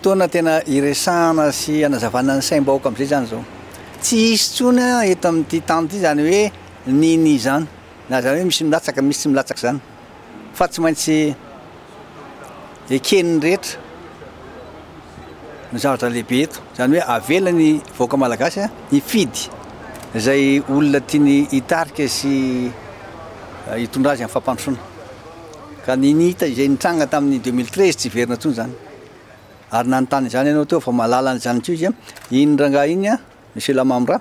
Fotoana tena hiresahana sy hanazavana ny saim-bahoaka amin'izay izany izao. Tsy hisy intsony eto amin'ity tany ity izany hoe ni ni izany, na izany hoe misy milatsaka misy tsy milatsaka izany, fa tsy maintsy eken'ny rehetra ny zavatra lehibe eto. Izany hoe avela ny vahoaka malagasy hifidy izay olona tiany hitarika sy hitondra azy amin'ny fampandrosoana. Ka ny hita izay nitranga tamin'ny 2013 tsy hiverina intsony izany. Ary nanontany izany ianao teo fa mahalala an'izany koa izy an. Iny rangahy iny an, Monsieur Lamamra,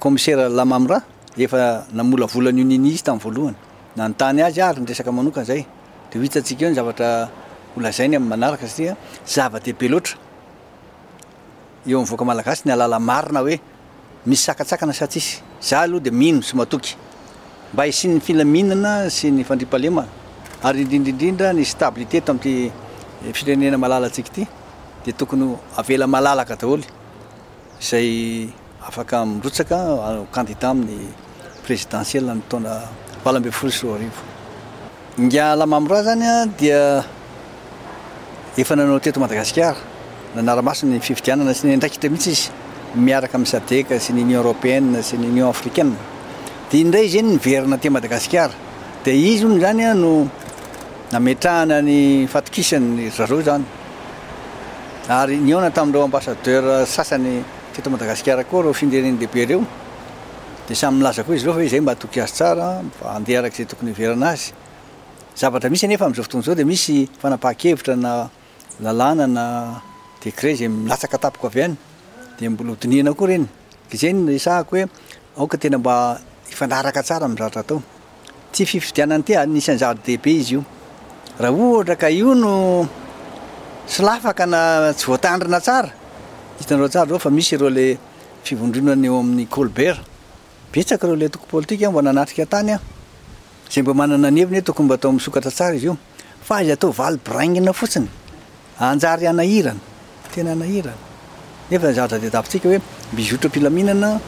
commissaire Lamamra, efa namolavola an'io nini izy tamin'ny voalohany. Nanontany azy aho ary niresaka manokana izay. Dia ho hitantsika eo ny zavatra holazainy amin'ny manaraka satria zava-dehibe loatra eo amin'ny vahoaka malagasy ny hahalala marina hoe Misy sakantsakana sa tsisy? Za aloha dia mino sy matoky mba hisian'ny filaminana sy ny fandriampahalemana ary indrindra indrindra ny stabilité eto amin'ity firenena malalantsika ity dia tokony ho avela malalaka daholo izay afaka mirotsaka ho candidat amin'ny présidentielle amin'ny taona 2018. Ingahy Lamamra zany dia efa nanao teto Madagasikara, nanara-maso ny fifidianana sy niandraikitra mihitsy izy miaraka amin'ny Sadec sy ny Union Européenne sy ny Union Africaine. Dia indray izy iny niverina aty Madagasikara. Dia izy hono izany no nametrahana ny fatokisany ry zareo izany. Ary nihaona tamin'ireo ambassadeur sasany teto Madagasikara koa ireo firenena-dehibe ireo. Dia samy milaza koa izy ireo fa hoe izay mba hatoky azy tsara, fa handeha araka izay tokony hiheverana azy. Zavatra misy anefa amin'izao fotoana izao dia misy fanapahan-kevitra na lalàna na décret izay milatsaka tampoka avy any, dia mbola hodinihina koa ireny. Ka izay no resahako hoe aoka tena mba hifanaraka tsara amin'ny zavatra atao. Ity fifidianana ity anisan'ny zava-dehibe izy io. Raha ohatra ka io no solafaka na tsy voatandrina tsara, hitanareo tsara izao fa misy ireo le fivondronana eo amin'ny Colbert. Betsaka ireo antoko politika mba nanatrika tany an, izay mba manana ny heviny hoe tokony mba atao misokatra tsara izy io. Fa aza atao valy boraingina fotsiny, hanjary hanahirana, tena hanahirana. Nefa ny zavatra tadiavintsika hoe mizotra am-pilaminana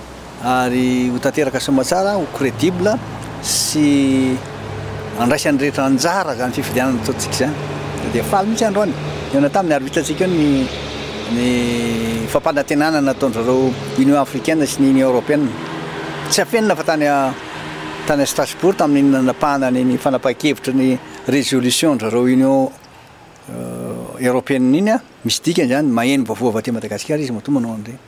ary ho tanteraka soamatsara, ho credible sy andraisan'ny rehetra anjara izany fifidianana ataontsika izany. Dia faly mihitsy aho androany nihaona taminy ary ho hitantsika eo ny ny fampanantenana nataon-dry zareo Union Africaine sy ny Union Européenne. Tsy afenina fa tany tany Strasbourg tamin'iny nanapahana ny ny fanapahan-kevitry ny résolution-dry zareo Union Européenne iny, misy dikany izany, maheno vaovao avy aty Madagasikara izy matoa manao an'ireny.